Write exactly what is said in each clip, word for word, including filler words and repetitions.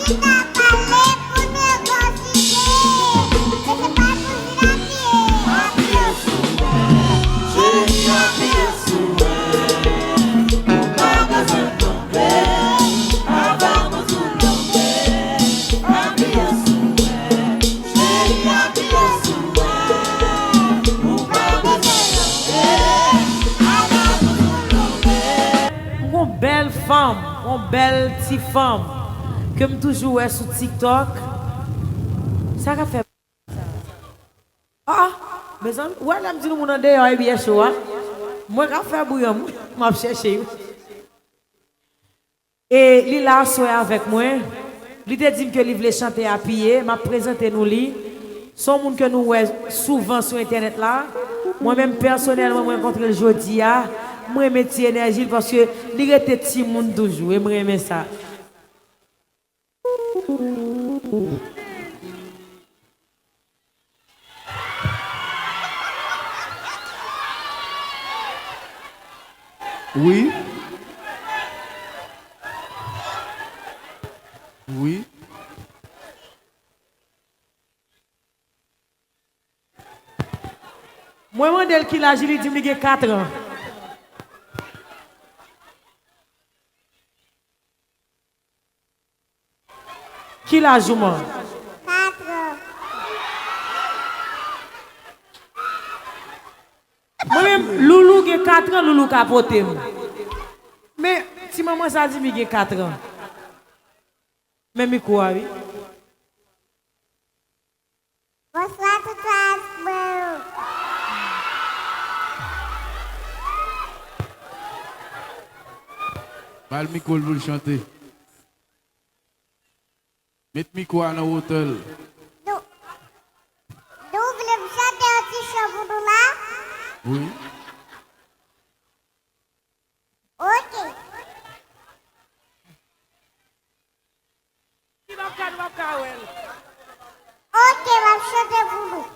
M gon bèl fanm, gon bèl ti fanm ke m toujou wè sou TikTok. Sa k ap fè? Ah, mezanmi, w wè lè m di nou moun andeyò e byen cho a? Mwen k ap fè bri an, m ap chèche yo. E li la aswè avèk mwen. Li te di m ke li vle chante apiye. M ap prezante nou li. Se yon moun ke nou wè souvan sou entènèt la. Mwen menm pèsonèlman, mwen rankontre l jodi a. Mwen renmen ti enèji l paske li rete timoun toujou. E mwen renmen sa. Wi. Wi. Mwen mande l ki laj li, li di m li gen katran. Ki laj ou, man? Katran. Mwen menm, Loulou gen katran, Loulou ka pote m. Men, ti manman sa di m li gen katran. Men mikwo a, wi. Bonswa, tout fans mwen yo. Ba l mikwo l pou l chante. Met mikwo a nan wotè l. Nou, nou vle m chante yon ti chan pou nou la? Wi. Ok. Oke, m ap chante pou nou.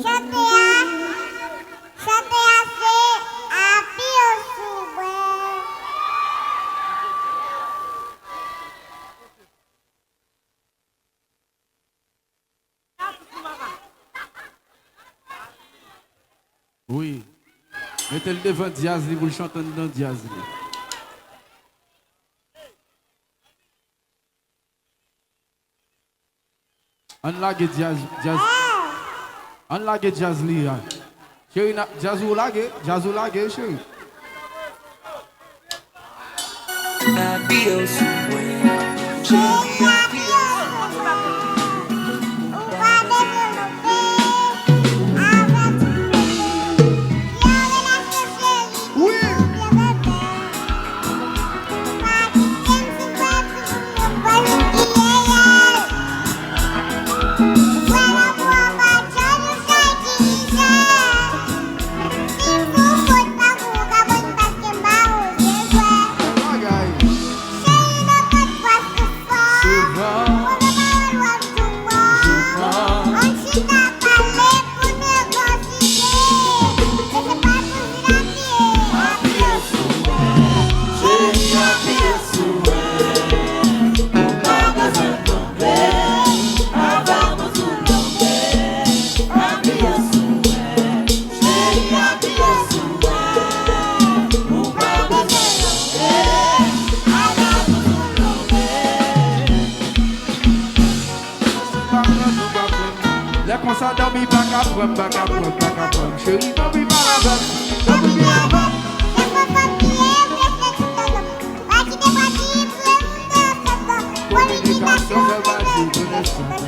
Chante a, chante a se Apiye sou mwen. Wi. Mete l devan dyaz li pou l chante anndan dyaz li. Ann lage dyaz, dyaz. Ann lage dyaz li a. Cheri, na, dyaz ou lage, dyaz ou lage, cheri. Apiye sou mwen, cheri, apiye sou mwen. Wi. Lè konsa, dòmi pa ka pran m, pa ka pran m, pa ka pran m. Cheri, dòmi pa avè m, dòmi pa avè m. Politik ak sou konesans.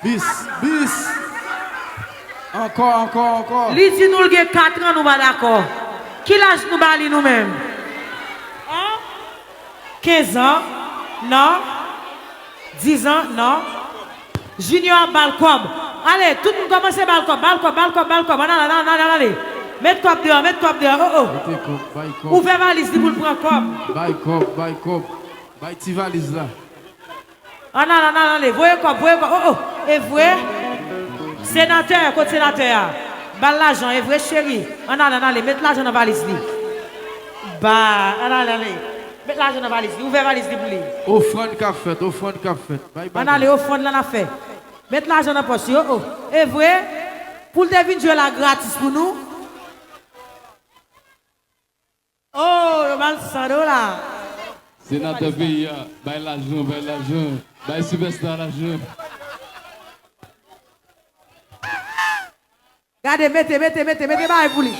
Bis, bis. Ankò, ankò, ankò. Li di nou l gen kat an, nou pa dakò. Ki laj nou ba li nou menm? An? Kenz an? Non. Diz an? Non. Junior ap ba l kòb. Ale, tout moun kòmanse ba l kòb, ba l kòb, ba l kòb, ba l kòb. Ann ale, ann ale, ann ale. Met kòb deyò, met kòb deyò. Oh, oh. Mete kòb, bay kòb. Ouvè valiz li pou l pran kòb. Bay kòb, bay kòb. Bay ti valiz la. Ann ale, ann ale, ann ale. Voye kòb, voye kòb. Oh, oh. E vre? Senatè, kot senatè a? Ba l lajan, e vre, cheri? Ann ale, ann ale. Met lajan nan valiz li. Ba, ann ale, ann ale. Met lajan nan valiz li. Ouvè valiz li pou li. Ofrann k ap fèt, ofrann k ap fèt. Bay, bay, ann ale, bay. Ofrann lan n ap fè. Met lajan nan pòch li. Oh, oh. E vre? Pou l te vin jwe la gratis pou nou? Oh, yo ba l san dola. Senatè peyi a, bay lajan, bay lajan. Bay Sylvester lajan. Gade, mete, mete, mete, mete bagay pou li.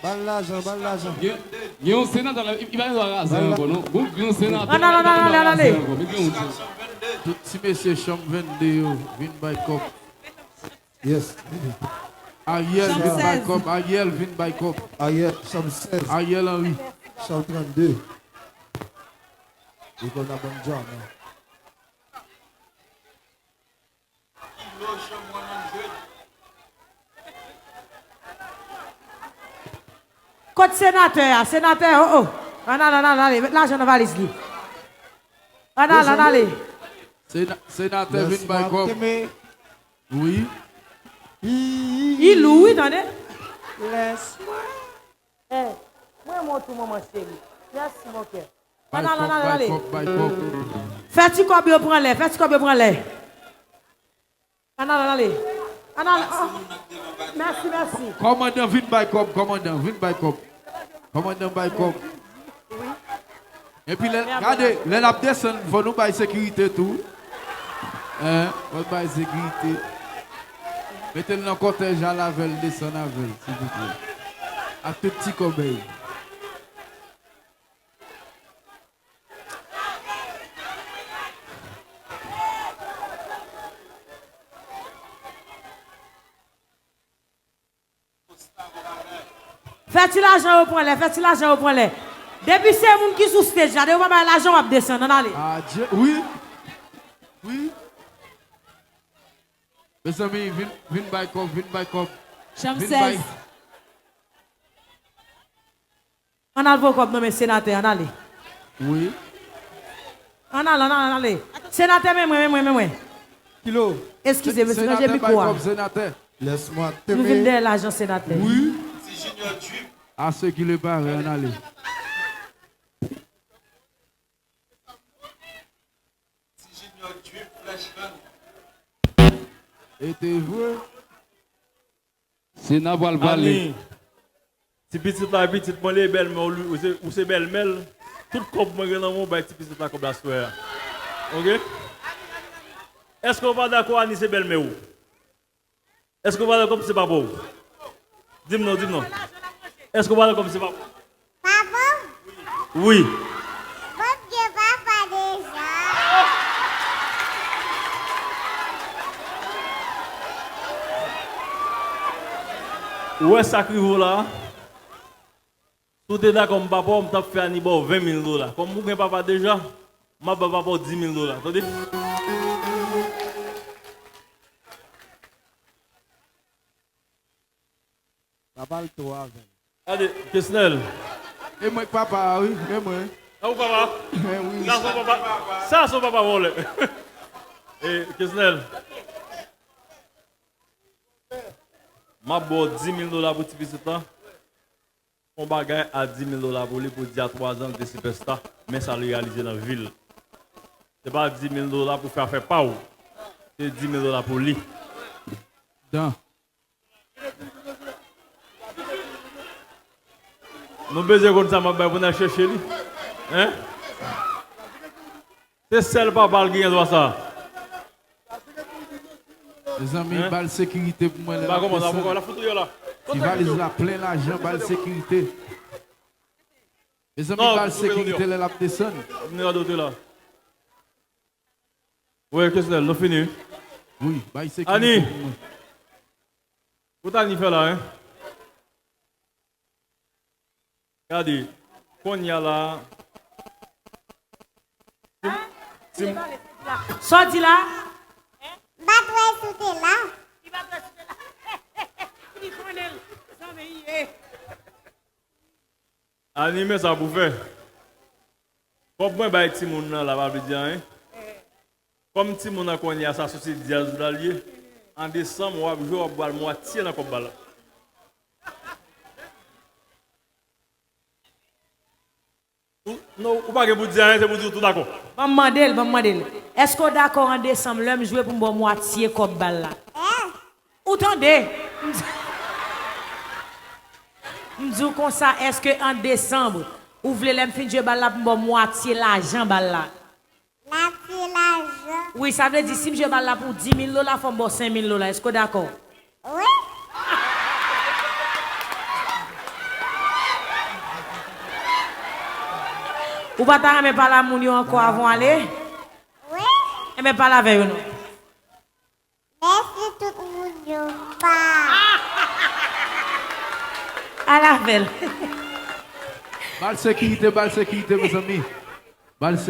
Ba l lajan, ba l lajan. Gen, gen yon senatè la, li, li pa gen dwa raze ankò, non. Gon gran senatè, ann ale, ann ale, ann ale, ann ale. Tout ti mesye chanm vennde yo, vin bay kòb. Yes. Ariel, vin bay kòb, Ariel, vin bay kòb. Ariel, chanm sèz. Ariel Henry. Chanm trannde. Li konn ap bann djòb, non. Kot senatè a? Senatè, oh, oh. Ann ale, ann ale, ann ale. Met lajan nan valiz li. Ann ale, ann ale. Sena-, senatè vin bay kòb. Wi. Li lou, wi, tande. Lès mwen. Eh, mwen renmen w tou, manman cheri. Mèsi, mon kè. Ann ale, ann ale, ann ale. Bay kòb, bay kòb, bay kòb. Fè ti kòb yo pran lè, fè ti kòb yo pran lè. Ann ale, ann ale. Ann ale, oh. Mèsi, mèsi. Kòmandan, vin bay kòb, kòmandan, vin bay kòb. Kòmandan bay kòb. Epi lè, gade, lè l ap desann, fò nou bay sekirite tou. Hein, fò n bay sekirite. Mete l nan kòtèj, al avè l, desann avè l, silvouplè. Ak tout ti kòbèy. Fè ti lajan yo pran lè, fè ti lajan yo pran lè. Depi se moun ki sou stage la, depi w pa bay lajan, w ap desann, ann ale. Adje, wi. Wi. Mezanmi, vin, vin bay kòb, vin bay kòb. Chanm sèz. Ann al voye kòb nan men senatè, ann ale. Wi. Ann al, ann al, ann ale. Senatè, men mwen, men mwen, men mwen. Kilo. Eskize, mesye, ranje mikwo a. Senatè, bay kòb, senatè. Lès mwen teme. Nou vin dèyè lajan senatè. Wi. Ti Junior Drip. Ase ki le pare, ann ale. Ti Junior Drip, Flash Gang. E te vre. Sena pral pale. Ani, ti pitit la, pitit mwen li, bèlmè w, ou se, ou se bèlmè l. Tout kòb mwen gen nan men w, bay ti pitit la kòb la aswè a. Oke? Èske w pa dakò Ani se bèlmè w? Èske w pa dakò m se papa w? Di m non, di m non. Èske w pa dakò m se papa w? Papa w? Wi. Bon, m gen papa deja. Ou wè sa k rive w la a? Si w te dakò m papa w, m t ap fè Ani ba w ven mil dola. Kòm ou gen papa deja, m ap ba papa w di mil dola. Tande? Papa l tou avè l. Gade, Kesnel. E mwen k papa a, wi. E mwen. A ou papa? E wi. Sa son papa. Sa son papa vòlè. E, Kesnel. M ap ba w di mil dola pou ti pitit la. Fè yon bagay a di mil dola pou li, pou di a twa zan l te sipèsta, men sa l reyalize nan vi l. Se pa di mil dola pou fè afè pa w. Se di mil dola pou li. Dan. Nou bezwen konn sa m ap bay pou n al chèche li. Hein? Se sèl papa l ki gen dwa sa. Mezanmi, ba l sekirite pou mwen lè l ap desann. Ti valiz la plen lajan, ba l sekirite. Mezanmi, ba l sekirite lè l ap desann. Wi, Kesnel, nou fini. Wi, bay sekirite pou mwen. Ou ta ni fè la, en? Gade, kounye a la, si m, si m, Sa w di la? M pa t wè si w te la. Ani, men sa pou fè. Kòb mwen bay timoun nan la pa vle di anyen. Kòm timoun nan kounye a sa sou se dyaz la l ye, an desanm w ap jwe w ap bwal mwatye nan kòb ba l la. Ou, non, ou pa gen pou di anyen, se pou di w tou dakò. Ban m mande l, ban m mande l. Èske w dakò an desanm lè m jwe pou m ba w mwatye kòb ba l la? Ou tande? M di, m di w konsa, èske an desanm, ou vle lè m fin jwe ba l la pou m ba w mwatye lajan ba l la? Mwatye lajan? Wi, sa vle di si m jwe ba l la pou dis mil dola, fò m ba w senk mil dola. Èske w dakò? Wi. Ou pa ta renmen pale a moun yo ankò avan w ale? Wi. Enben, pale avè yo non. Mèsi tout moun yo. Pa. Al avè l. Ba l sekirite, ba l sekirite, mezanmi. Ba l sekirite.